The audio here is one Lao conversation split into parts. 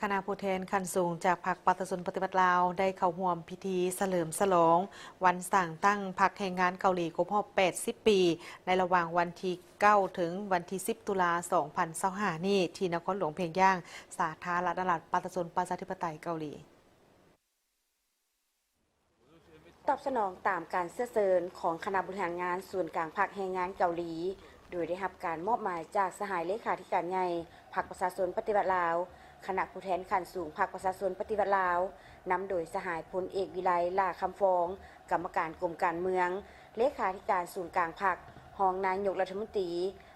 ຄະນະຜູ້ແທນຂັ້ນສູງຈາກພັກປະຊາຊົນປະຕິວັດລາວ ໄດ້ເຂົ້າຮ່ວມພິທີສະເຫຼີມສະຫຼອງວັນສ້າງຕັ້ງພັກແຮງງານເກົາຫຼີຄົບຮອບແປດສິບປີ ໃນລະຫວ່າງວັນທີເກົ້າ ເຖິງວັນທີສິບ ຕຸລາ ສອງພັນຊາວຫ້ານີ້ ທີ່ນະຄອນຫຼວງພຽງຢາງ ສາທາລະນະລັດປະຊາຊົນປະຊາທິປະໄຕເກົາຫຼີ. ຕອບສະໜອງຕາມການເຊື້ອເຊີນຂອງຄະນະບໍລິຫານງານສູນກາງພັກແຮງງານເກົາຫຼີ ໂດຍໄດ້ຮັບການມອບໝາຍຈາກສະຫາຍເລຂາທິການໃຫຍ່ພັກປະຊາຊົນປະຕິວັດລາວ, ຄະນະຜູ້ແທນຂັ້ນສູງພັກປະຊາຊົນປະຕິວັດລາວ, ນຳໂດຍສະຫາຍພົນເອກ ວິໄລ ຫຼ້າຄຳຟອງ, ກຳມະການກົມການເມືອງ, ເລຂາທິການສູນກາງພັກ, ຮອງນາຍົກລັດຖະມົນຕີ,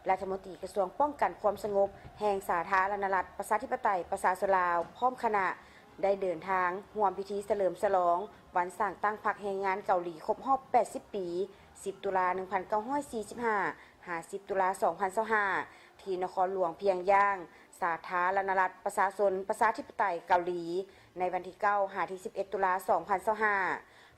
ລັດຖະມົນຕີກະຊວງປ້ອງກັນຄວາມສະຫງົບແຫ່ງສາທາລະນະລັດປະຊາທິປະໄຕປະຊາຊົນລາວ ພ້ອມຄະນະ ໄດ້ເດີນທາງຮ່ວມພິທີສະເຫຼີມສະຫຼອງວັນສ້າງຕັ້ງພັກແຮງງານເກົາຫຼີຄົບຮອບແປດສິບປີ ສິບ ຕຸລາ ໜຶ່ງພັນເກົ້າຮ້ອຍສີ່ສິບຫ້າ ຫາ ສິບ ຕຸລາ ສອງພັນຊາວຫ້າ ທີ່ນະຄອນຫຼວງພຽງຢາງ ສາທາລະນະລັດປະຊາຊົນປະຊາທິປະໄຕເກົາຫຼີ ໃນວັນທີເກົ້າ ຫາ ທີສິບເອັດ ຕຸລາ ສອງພັນຊາວຫ້າ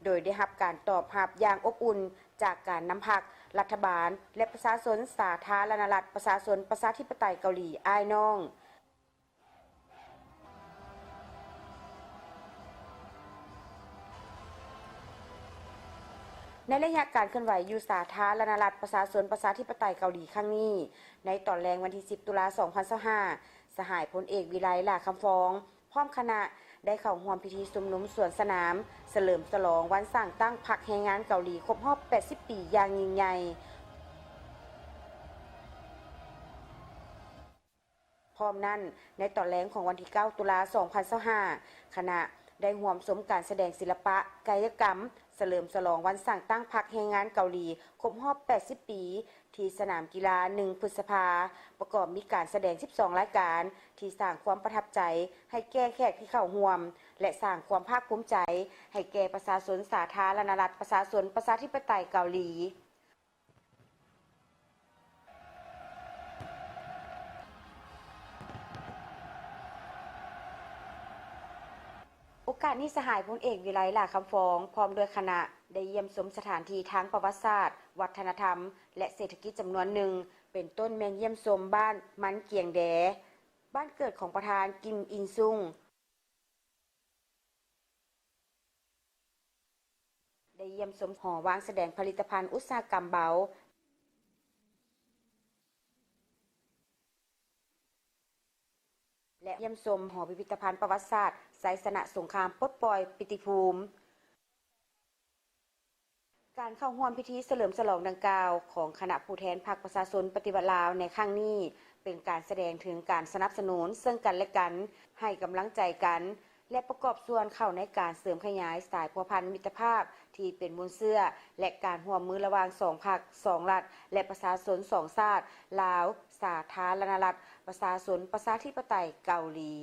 ໂດຍໄດ້ຮັບການຕອບຮັບຢ່າງອົບອຸ່ນຈາກການນຳພັກ, ລັດຖະບານ ແລະ ປະຊາຊົນສາທາລະນະລັດປະຊາຊົນປະຊາທິປະໄຕເກົາຫຼີອ້າຍນ້ອງ. ໃນໄລຍະການເຄື່ອນໄຫວຢູ່ສາທາລະນະລັດປະຊາຊົນປະຊາທິປະໄຕເກົາຫຼີຄັ້ງນີ້, ໃນຕອນແລງວັນທີສິບ ຕຸລາ ສອງພັນຊາວຫ້າ ສະຫາຍພົນເອກ ວິໄລ ຫຼ້າຄຳຟອງ ພ້ອມຄະນະ ໄດ້ເຂົ້າຮ່ວມພິທີຊຸມນຸມສວນສະໜາມ ສະເຫຼີມສະຫຼອງວັນສ້າງຕັ້ງພັກແຮງງານເກົາຫຼີຄົບຮອບແປດສິບປີຢ່າງຍິ່ງໃຫຍ່. ພ້ອມນັ້ນ, ໃນຕອນແລງຂອງວັນທີເກົ້າ ຕຸລາ ສອງພັນຊາວຫ້າ ຄະນະໄດ້ຮ່ວມຊົມການສະແດງສິລະປະກາຍະກຳ ສະເຫຼີມສະຫຼອງວັນສ້າງຕັ້ງພັກແຮງງານເກົາຫຼີຄົບຮອບແປດສິບປີ ທີ່ສະໜາມກິລາ ໜຶ່ງ ພຶດສະພາ, ປະກອບມີການສະແດງສິບສອງລາຍການ ທີ່ສ້າງຄວາມປະທັບໃຈໃຫ້ແກ່ແຂກທີ່ເຂົ້າຮ່ວມ ແລະ ສ້າງຄວາມພາກພູມໃຈໃຫ້ແກ່ປະຊາຊົນສາທາລະນະລັດປະຊາຊົນປະຊາທິປະໄຕເກົາຫຼີ. ໂອກາດນີ້ ສະຫາຍພົນເອກ ວິໄລ ຫຼ້າຄຳຟອງ ພ້ອມດ້ວຍຄະນະ ໄດ້ຢ້ຽມຊົມສະຖານທີ່ທາງປະຫວັດສາດ, ວັດທະນະທຳ ແລະ ເສດຖະກິດຈຳນວນໜຶ່ງ, ເປັນຕົ້ນແມ່ນຢ້ຽມຊົມບ້ານມັນກຽງແດ, ບ້ານເກີດຂອງປະທານ ກິມອິນຊຸງ. ໄດ້ຢ້ຽມຊົມຫໍວາງສະແດງຜະລິດຕະພັນອຸດສາຫະກຳເບົາ ແລະ ຢ້ຽມຊົມຫໍພິພິດຕະພັນປະຫວັດສາດໄຊຊະນະສົງຄາມປົດປ່ອຍປິຕິພູມ. ການເຂົ້າຮ່ວມພິທີສະເຫຼີມສະຫຼອງດັ່ງກ່າວຂອງຄະນະຜູ້ແທນພັກປະຊາຊົນປະຕິວັດລາວໃນຄັ້ງນີ້ ເປັນການສະແດງເຖິງການສະໜັບສະໜູນເຊິ່ງກັນແລະກັນ, ໃຫ້ກຳລັງໃຈກັນ ແລະ ປະກອບສ່ວນເຂົ້າໃນການເສີມຂະຫຍາຍສາຍພົວພັນມິດຕະພາບທີ່ເປັນມູນເຊື້ອ ແລະ ການຮ່ວມມືລະຫວ່າງສອງພັກ, ສອງລັດ ແລະ ປະຊາຊົນສອງຊາດ, ລາວ ສາທາລະນະລັດປະຊາຊົນປະຊາທິປະໄຕເກົາຫຼີ.